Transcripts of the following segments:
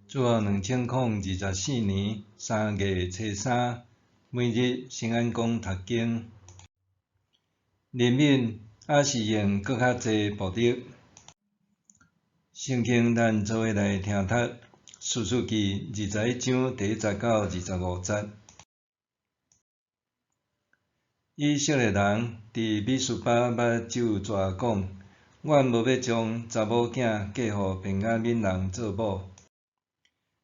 主後2024年3月初三，每日圣安讲读经。人民抑是用閣較濟暴力。圣经咱做伙來聽讀，士師記21章第1節到25節。以色列人佇米斯巴捌咒詛講：阮無欲將查某囝嫁予便雅憫人做某。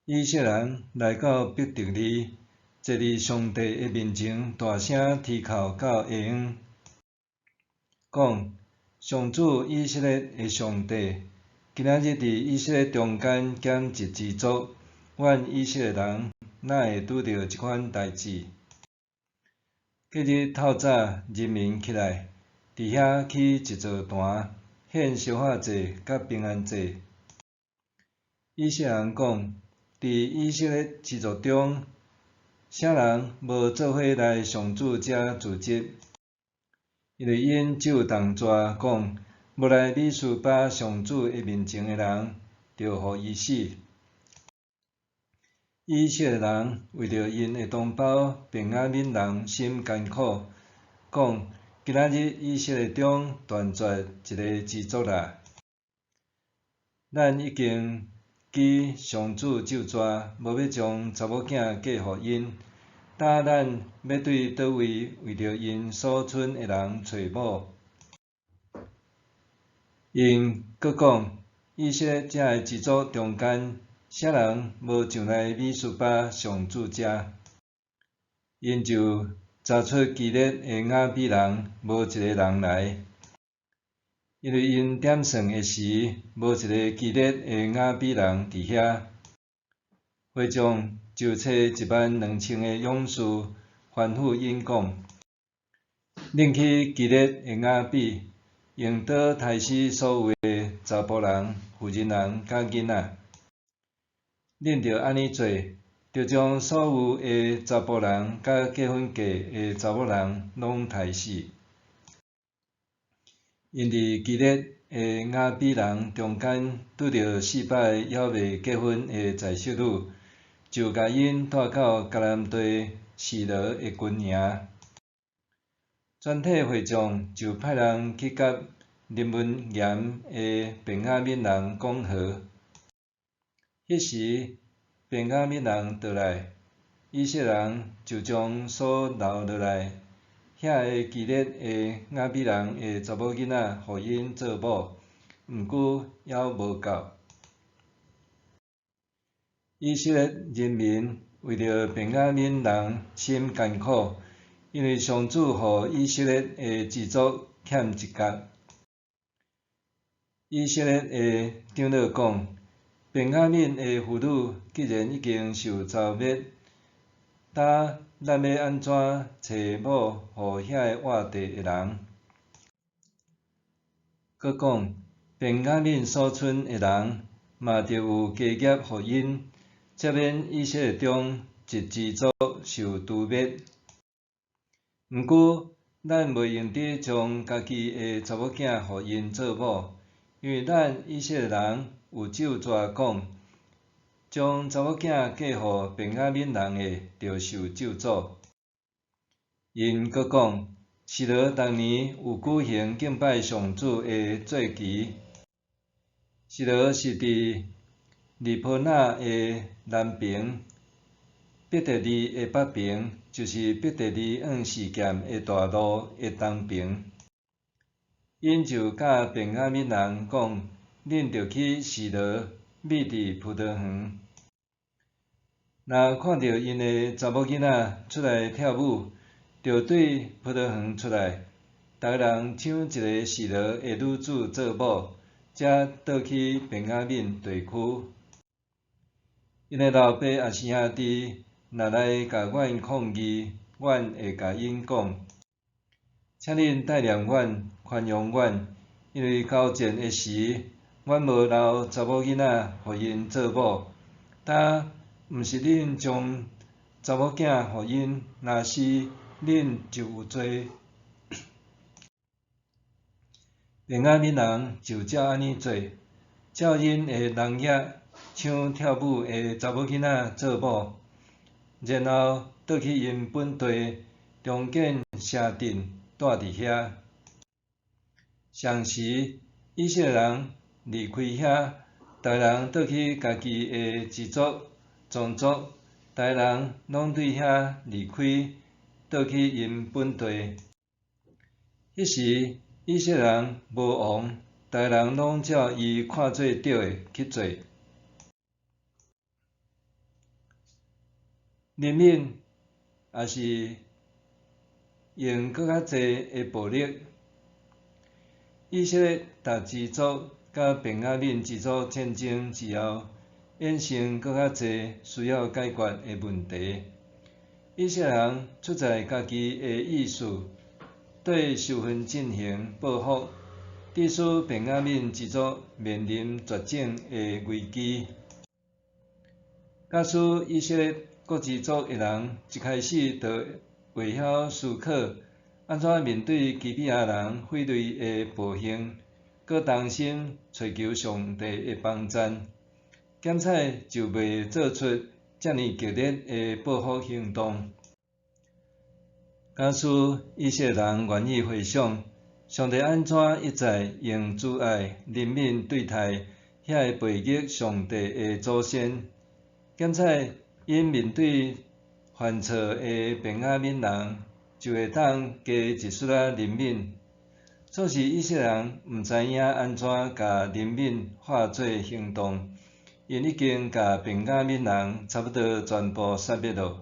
以色列人來到伯特利，坐佇上帝的面前，大聲啼哭到下昏，講：上主以色列的上帝，今仔日佇以色列中間減一支族，阮以色列人哪會拄著這款代誌？隔日透早，人民起來，佇遐起一座壇，獻燒化祭佮平安祭。以色列人講：佇以色列支族中，啥人無做伙來上主遮聚集？因為𪜶咒動蛇講，無來米斯巴上主的面前的人，著予伊死。以色列人為著𪜶的同胞便雅憫人心艱苦，講：今仔日以色列中斷絕一个支族啦！咱已經記上主咒詛，無欲將查某囝嫁予𪜶。今咱欲對佗位為著𪜶所賰的人揣某？𪜶閣講：以色列這个支族中間，啥人無上來米斯巴上主遮？𪜶就查出基列的雅比人，無一个人來，因為𪜶點算的時，無一个基列的雅比人佇遐。會眾就揣1萬2千个勇士，吩咐𪜶講：恁去基列的雅比，用刀刣死所有的查埔人、婦人人佮囡仔。恁著按呢做，著將所有的查埔人佮結婚過的查某人攏刣死。𪜶佇基列的雅比人中間拄著400个猶未結婚的在室女，就共𪜶帶到迦南地示羅的軍營。全體會眾就派人去佮林文岩的便雅憫人講和。彼時，便雅憫人倒來，以色列人就將所留落來遐个基列的雅比人的查某囡仔，予𪜶做某，毋過猶無夠。以色列人民為著便雅憫人心艱苦，因為上主予以色列的支族欠一角。以色列的長老講：便雅憫的婦女既然已經受蹂躪，今咱欲按怎揣某予遐个活地的人？閣講，便雅憫所賰的人，嘛著有家業予𪜶，才免以色列中一支族受誅滅。毋過，咱袂用得將家己的查某囝予𪜶做某，因為咱以色列人有咒詛講，將查某囝嫁予便雅憫人的，著受咒詛。𪜶閣講，示羅逐年有舉行敬拜上主的祭期。示羅是佇利波那的南爿，伯特利的北爿，就是伯特利往示劍的大路的東爿。𪜶就佮便雅憫人講：恁著去示羅，覕佇葡萄園。若看著𪜶的查某囡仔出來跳舞，著對葡萄園出來，逐个人搶一个示羅的女子做某，才倒去便雅憫地區。𪜶的老爸抑是兄弟，若來共阮抗議，阮會共𪜶講：請恁待念阮，寬容阮，因為交戰的時，阮無留查某囡仔予𪜶做某。今毋是恁將查某囝予𪜶，若是恁就有罪。便雅憫人就照按呢做，照𪜶的農業，搶跳舞的查某囡仔做某，然後倒去𪜶本地重建城鎮，蹛佇遐。上時，以色列人離開遐，逐个人倒去家己的支族、宗族，逐个人攏對遐離開，倒去𪜶本地。彼時，以色列人無王，逐个人攏照伊看做對的去做。憐憫，抑是用閣較濟的暴力。以色列逐支族佮便雅憫支族戰爭之後，衍生閣較濟需要解決的問題。以色列人出在家己的意思，對仇恨進行報復，致使便雅憫支族面臨絕種的危機。假使以色列各支族的人一開始就會曉思考，按怎面對基比亞人匪類的暴行，閣同心揣求上帝的幫贊，減彩就袂做出遮爾激烈的報復行動。假使以色列人願意回想，上帝按怎一再用慈愛、憐憫對待遐个背逆上帝的祖先，減彩𪜶面對犯錯的便雅憫人，就會當加一絲仔憐憫。總是以色列人毋知影按怎共憐憫化做行動，𪜶已經共便雅憫人差不多全部殺滅囉。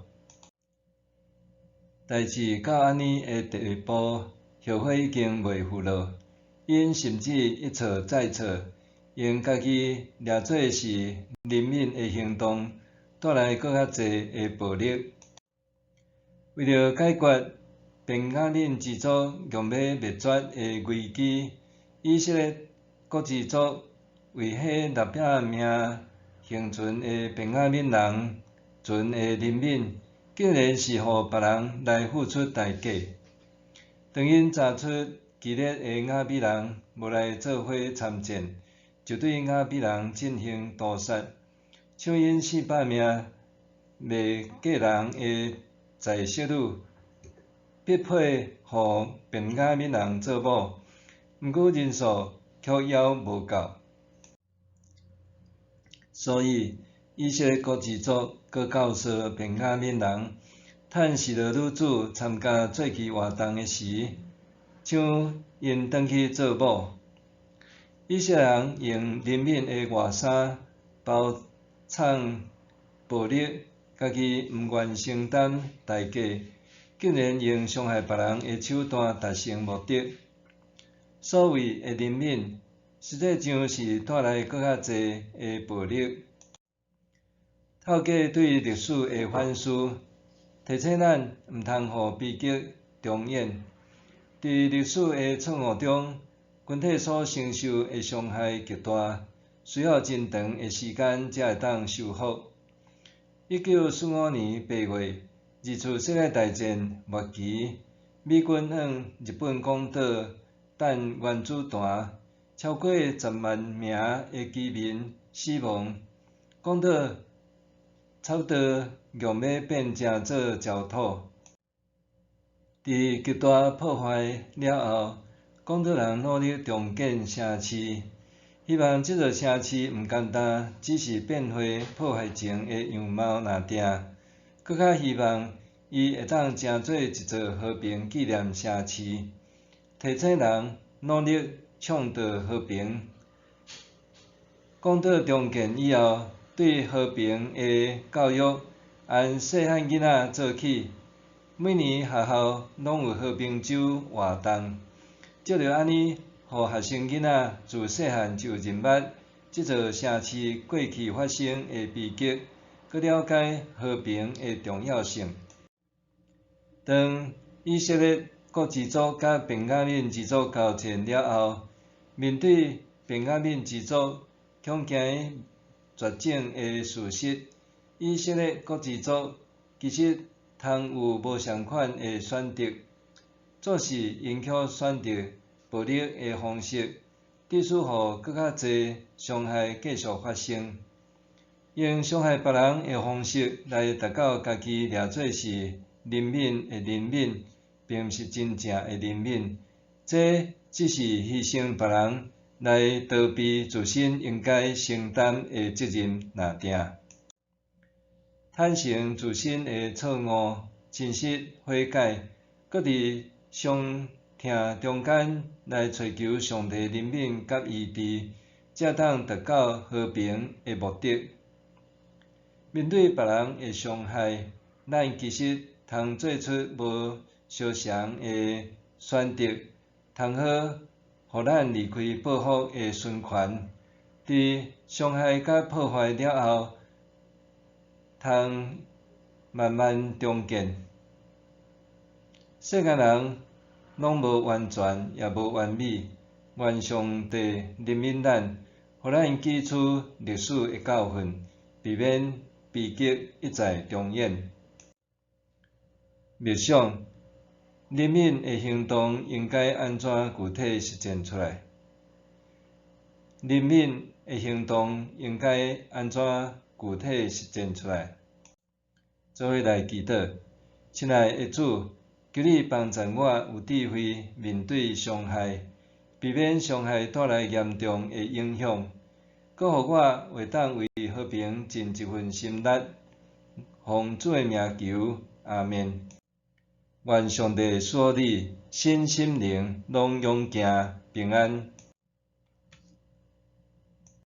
代誌到按呢的地步，後悔已經袂赴囉。𪜶甚至一錯再錯，用家己掠做是憐憫的行動，帶來閣較濟的暴力。為著解決便雅憫支族強欲滅絕的危機，以色列各支族為彼600名幸存的便雅憫人存的憐憫，竟然是予別人來付出代價。當𪜶查出基列的雅比人無來做伙參戰，就對雅比人進行屠殺，搶𪜶400名未嫁人的在室女，逼迫予便雅憫人做某，毋過人數卻猶無夠。所以以色列各支族閣教唆便雅憫人，趁示羅女子參加節期活動的時，搶𪜶轉去做某。以色列人用憐憫的外衫包藏暴力，家己毋願承擔代價，竟然用傷害別人的手段達成目的。所謂的憐憫，實際上是帶來閣較濟的暴力。透過對歷史的反思，提醒咱毋通予悲劇重演。佇歷史的錯誤中，群體所承受的傷害極大，需要真長的時間才會當修復。1945年8月，二次世界大戰末期，美軍往日本廣島彈原子彈，超過10萬名的居民死亡，廣島差不多強欲變成做焦土。佇極大破壞了後，廣島人努力重建城市，希望這座城市毋干焦只是變回破壞前的樣貌爾定，閣較希望伊會當成做一座和平紀念城市，提醒人努力倡導和平。廣島重建以後，對和平的教育，按細漢囡仔做起，每年學校攏有和平週活動，藉著按呢，予學生囡仔自細漢就認捌這座城市過去發生的悲劇，閣了解和平的重要性。當以色列各支族佮便雅憫支族交戰了後，面對便雅憫支族恐驚絕種的事實，以色列各支族其實通有無仝款的選擇，總是𪜶卻選擇暴力的方式，致使予閣較濟傷害繼續發生。用傷害別人的方式來達到家己掠做是憐憫的憐憫，並毋是真正的憐憫。這只是犧牲別人來逃避自身應該承擔的責任爾定。坦誠自身的錯誤，真實悔改，閣佇傷痛中間來揣求上帝憐憫佮醫治，才當達到和平的目的。面對別人的傷害，咱其實通做出無相仝的選擇，通好予咱離開報復的循環。佇傷害佮破壞了後，通慢慢重建。世間人攏無完全，也無完美。願上帝憐憫咱，予咱記取歷史的教訓，避免悲劇一再重演。默想，憐憫的行動應該按怎具體實踐出來？憐憫的行動應該按怎具體實踐出來？做伙來祈禱，親愛的主，求你幫助我有智慧面對傷害，避免傷害帶來嚴重的影響，閣予我會當為和平盡一份心力。奉主的名求，阿們。願上帝賜予你身心靈攏勇健平安。